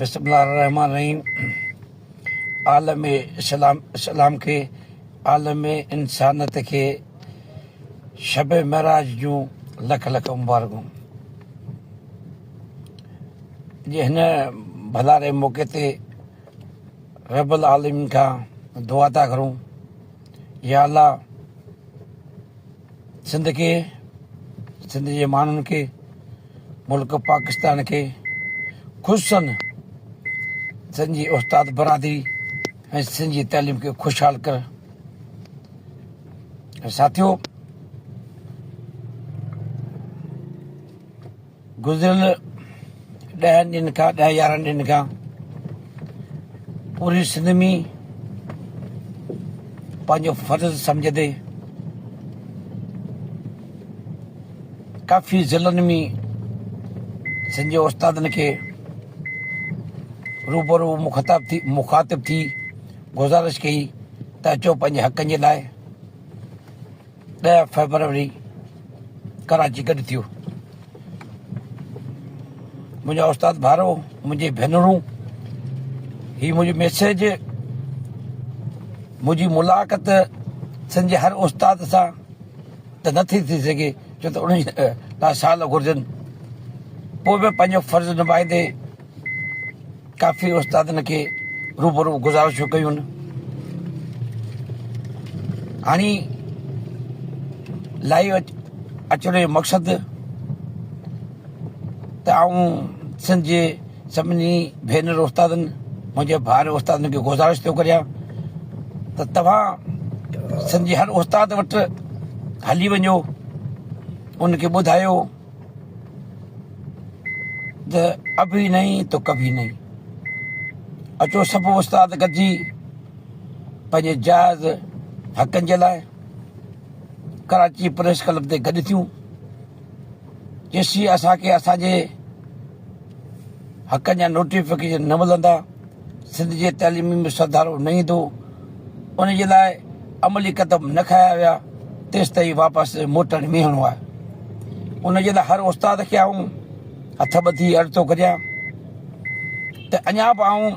بسم الله الرحمٰن الرحيم عالم اسلام اسلام کي عالم انسانيت کي شب معراج جون لک لک مبارڪون جي هن ڀلاري موقعي تي رب العالمين کان دعا ٿا گهرون يا الله سنڌ کي سنڌ جي ماڻهن کي ملڪ پاڪستان کي خصوصن سنڌ جي استاد برادري ۽ سنڌ جي تعليم کي خوشحال ڪر ساٿيو گذريل ڏهن ڏينهن کان ڏهه يارهن ڏينهن کان پوري سنڌ ۾ پنهنجو فرض سمجهندي ڪافي ضلعن ۾ سنڌ جي استادن کي روبرو مخاطب ٿي مخاطب ٿي گذارش ڪئي ته اچو پنهنجي حقن جي لاء ڏهه فيبروري ڪراچي گڏ ٿيو. منهنجا استاد ڀائرو، منهنجي ڀينرون، هي منهنجو ميسيج، منهنجي ملاقات سنڌ جي هر استاد سان ته نٿي ٿي سگهي ڇو ته ان لاء سال گهرجن، پوء به پنهنجو فرض نڀائيندي ڪافي استادن کي روبرو گذارشون ڪيون. هاڻي لائيو اچڻ جو مقصد ته آئون سنڌ جي سڀني ڀينر استادن منهنجي ڀائر استادن کي گذارش ٿو ڪريان ته توهان سنڌ جي هر استاد وٽ هلي وڃو ان کي ٻڌايو ته ابهي نهين تو ڪڀي نهين. اچو سڀ استاد گڏجي پنهنجي جائز حقن جي لاء ڪراچي پريس ڪلب تي گڏ ٿيون جيسين اسان کي اسان جي حقن جا نوٽيفڪيشن نه ملندا سنڌ جي تعليم ۾ سڌارو نه ايندو ان جي لاء عملي قدم نه کنيا ويا تيستائين واپس موٽڻ ويهڻو آهي ان جي لاء هر استاد کي آئون هٿ ٻڌي عرض ٿو ڪريان ته اڃا به آئون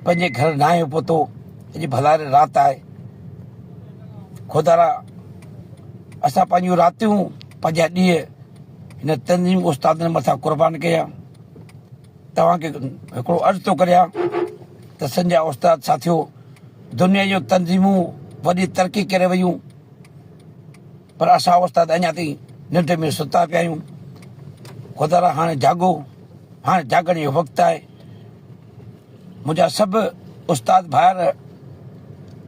پنهنجي گهر نه آهيان پهتو اڄ ڀلاري رات آهي خدارا اسان پنهنجون راتيون پنهنجا ڏينهن هن تنظيم استادن مٿان قربان ڪيا توهان کي هڪڙو عرض ٿو ڪريان ته سنڌ جا استاد ساٿيو دنيا جون تنظيمون وڏي ترقي ڪري ويون پر اسان استاد اڃا تائين ننڊ ۾ ستا پيا آهيون خدا را هاڻي جاڳو هاڻي جاڳڻ جو وقت آهي منهنجا سڀ استاد ڀائر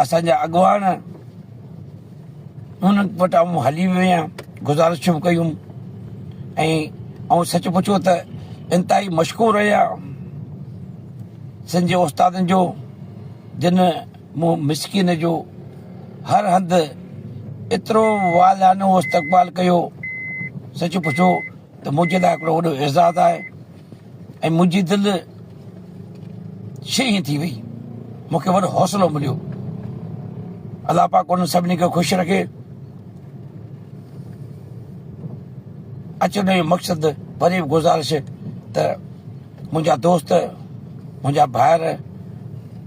اسان جا اڳواڻ انهن وٽ آئون هلي ويو آهيان گذارشون به ڪيون ۽ آئون سچ پڇو ته انتهائي مشڪور آهيان سنڌ جي استادن جو جن مون مسڪين جو هر هنڌ ايترو والهانو استقبال ڪيو سچ پڇو ته منهنجي لاء هڪڙو وڏو اعزاز آهي ۽ منهنجي دل شينهن ٿي وئي مون کي وڏو حوصلو مليو الله پاڪ انهن سڀني کي خوش رکي اچڻ جو مقصد وري به گذارش ته منهنجا دوست منهنجا ڀائر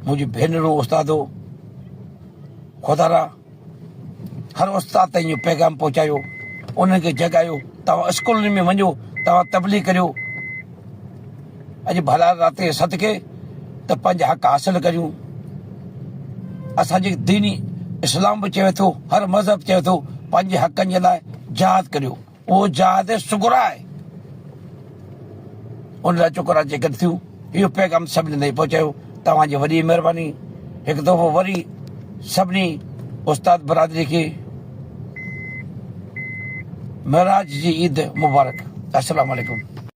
منهنجي ڀينرون استادو خدا را هر استاد تائين اهو پيغام پهچايو، انهن کي جڳايو، توهان اسڪولن ۾ وڃو، توهان تبليغ ڪريو، اڄ ڀلا رات جي صدقي ته پنهنجا حق حاصل ڪريون. اسان جي ديني اسلام به چوي ٿو، هر مذهب چوي ٿو پنهنجي حقن جي لاء جهاد ڪريو. اهو جهاد صغريٰ آهي. ان لاء چڪر اچي گڏ ٿيون. اهو پيغام سڀني تائين پهچايو. توهان جي وڏي مهرباني. هڪ دفعو وري سڀني استاد برادري کي معراج جي عيد مبارڪ. السلام عليڪم.